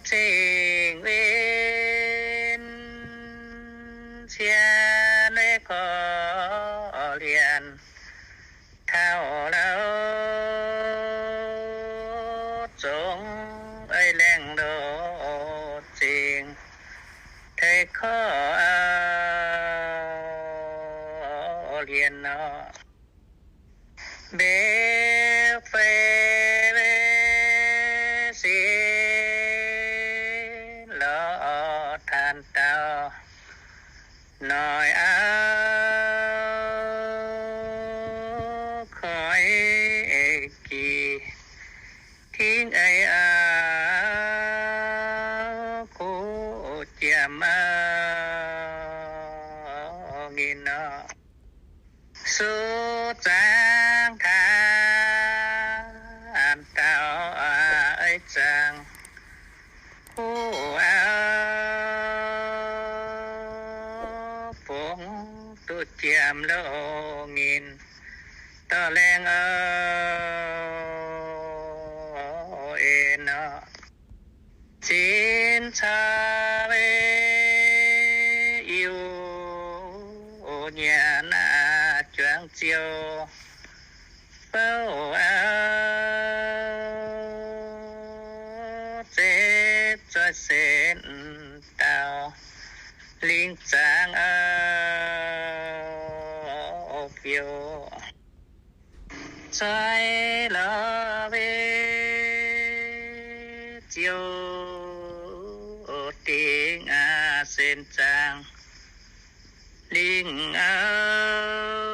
Cing-Wen cien ei korv-lienh taux lauh zongx ei laengz loz zingh tei korv-lienh nor. Mbeix fei si lorz tanh dauh noic auv koi gih tingv ei auv kuv jiem auv nginh nor. Suv zaangv taaih dauh ei zaangc kuv auv fungx duqv jiem loz nginh dorh laengz auv en nor. Sin caux Iu nyanc naaiv juangc ziouc bouh auv zepv zoih sen dauh lingh zaangc auv biouv. Zoih lorz mbuo ziouc dingc aqv sen zaangc lingh auv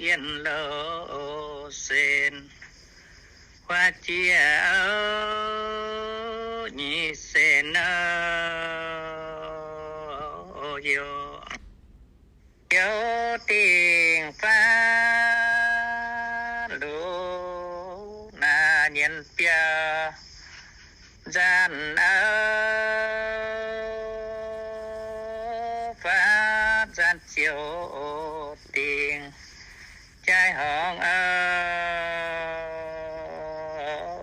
yienh loz sen huaav jiex auv nyei sen nor. Youz, youz dingc faanv luc naaiv nyienz biauv nzanc auv, faanv nzanc ziouc dingc jaaix horngz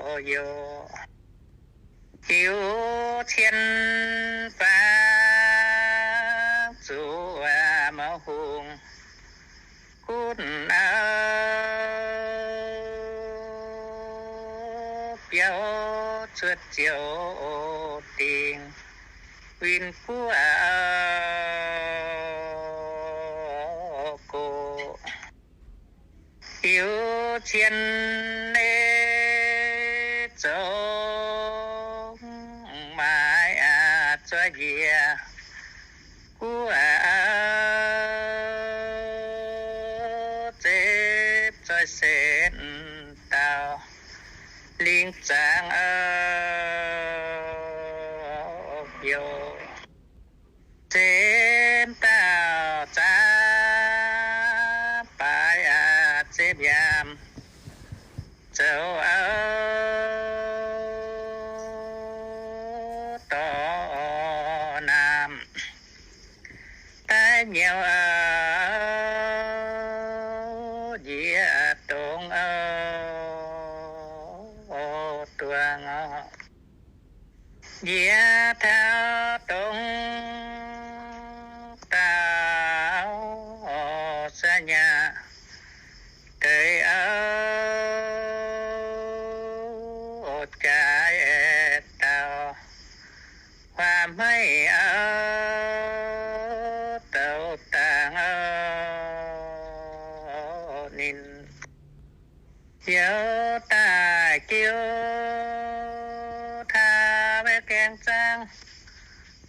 auv youz. Hiuv cien faang zuqc mouc hungh gunv auv, biauv cuotv ziouc dingc win guoqv gox. Hiuv cien ei zoux maaiz aqv zoih njiec guoqv auv, zepv zoih sen dauh lingh zaangc auv biouv. Sen dauh zaav baaix aqv zepv nyaam zoux auv dorh naamh, daaih nyouv auv njiec dongh auv duangh oc. Njiec taux dongh dauh sa nyaqc deix auv jaaix dauh, huaax hmeiv auv douz dangh auv ninh youz daaih jiu taav gaengh zaangv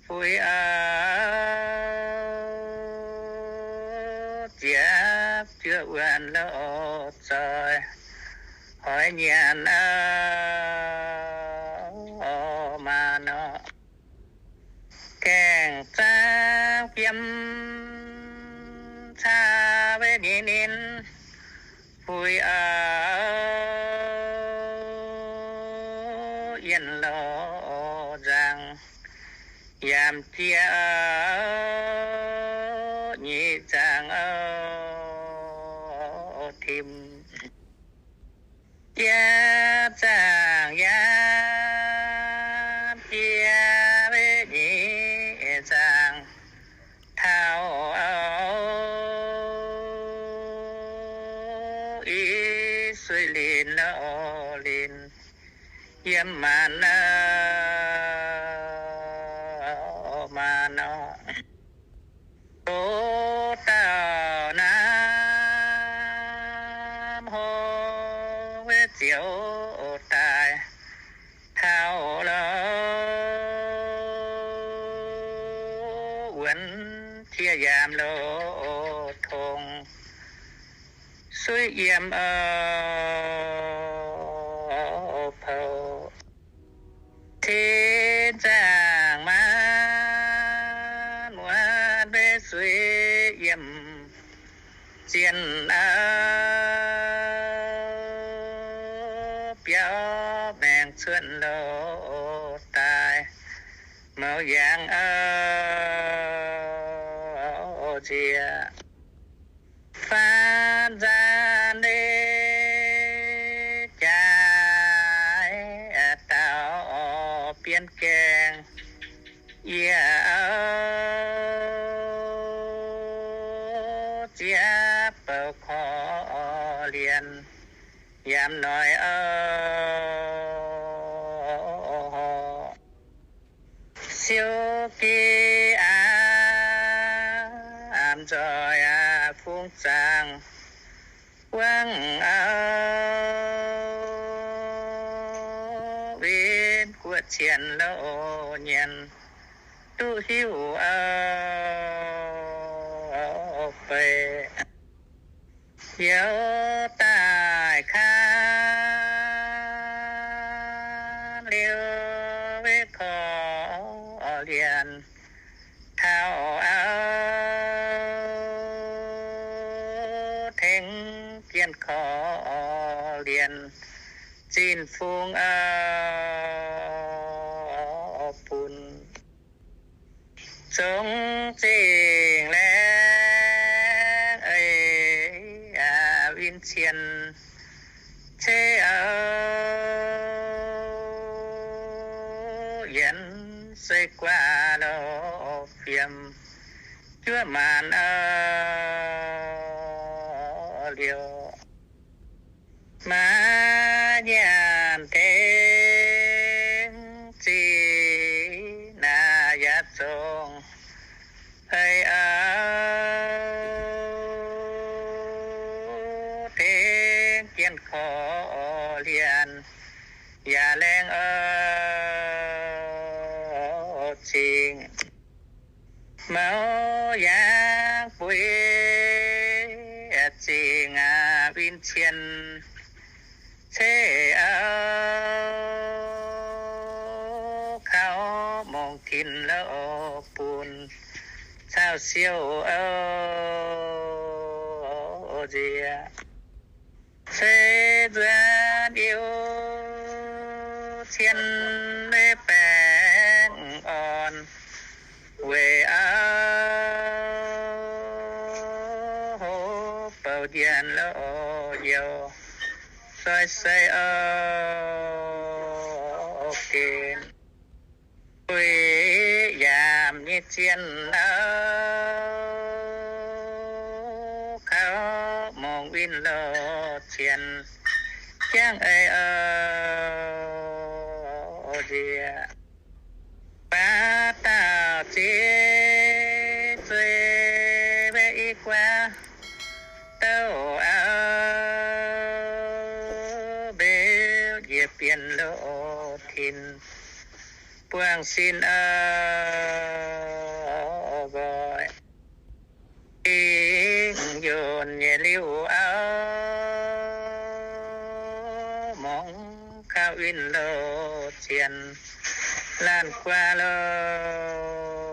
fuix auv, ziepc juoqv wuonh loz zoih hoiz nyanc auv maah nor. Gaengh zaangv fiem caa weic ninh, ninh fuix auv yienh loz nzangc, yaac jiex auv nyei nzangc auv tim. Jiex nzangc yaac yiem maanc nor, maanc nor, doqc dauh naaiv hlo, ziouc daaih taux lo, wuonx jiex yaac lo, tong suiv yiem pou, cin zaangc maanc muotv mbe suiv yiem zien auv, biauv maengx cuotv lo daaih, mouz yangh auv nziex. Faanv nzaanv ndeic jaaix dauh bienh gaengh, yie auv ziepc bouh korv-lienh, yaac noic auv siou geh aqv, nzoih aqv fungx zaangc wangv auv, win guoqv cien loz nyanc, duqv hiuv auv beiv. Youz daaih kaanv liuz korv-lienh, taux auv tengx jien korv-lienh, zinh fungx auv bun. Zongx zingh laengz eix win cien ceix auv, yienx se guaav lo fiem, juov maanc auv liouh. Maaih nyanc tengx zinh naaic yaac zongh hei auv, tengx jien korv-lienh yaac laengz auv zingh. Mouz yangh bueix zingh aqv, win cien ceix auv, kaux mongh tin loz bun, caux siou auv nziex. Se nzuonx yiu cien meiv baengh orn, weic auv hopv bouh njienv loz youh, soi sei auv gen. Bueix yaac nyei zien auv, kaux mongh win loz cien, jangv ei auv nziex. Baac dauh ziex zuiz maiv i guaav, douc auv mbeux njiec bienh loz tin, buangh sin auv nqoi. Dingc yunh nyei liuz auv, mongh kaux win loz cien, laanh guaav loz